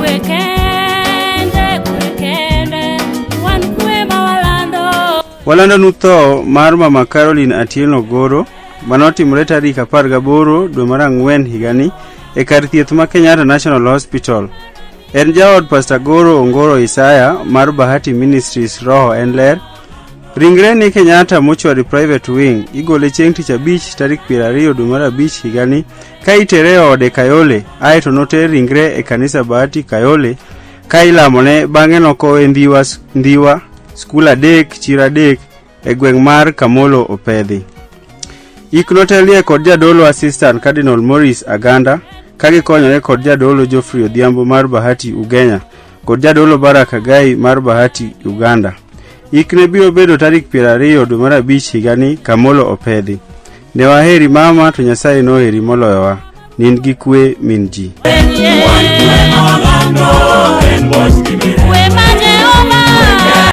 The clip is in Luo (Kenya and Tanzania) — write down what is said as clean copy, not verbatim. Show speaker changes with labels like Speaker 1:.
Speaker 1: Kwe kende, kwe kende, wan kwe ma walando.
Speaker 2: Walandonu tho mar Mama Caroline Atieno Goro manotimore tarik 18 dwe mar ang'wen higani e kar thieth ma Kenyatta National Hospital. En jaod Pastor Goro Ongoro Isaya mar Bahati Ministries Roho en Ler. Ringre ni Kenyatta Mortuary Private Wing igole chieng' tich abich tarik 20 dwe mar abich higani ka itere e ode Kayole aeto noter ringre e kanisa Bahati Kayole ka ilamone bang'e nokowe Ndhiwa, Ndhiwa skul 3 chiro 3 e gweng' mar Kamolo Opedhi. Ik notelie kod jadolo Assistant Cardinal Maurice Aganda ka gikonyore kod jadolo Geoffrey Odhiambo mar Bahati Ugenya kod jadolo Barak Agai mar Bahati Uganda. Ik ne biro bedo tarik 20 dwe mar abich higani Kamolo Opedhi. Ne waheri mama to Nyasaye noheri moloyowa. Nind gi kwe min ji.
Speaker 1: Wan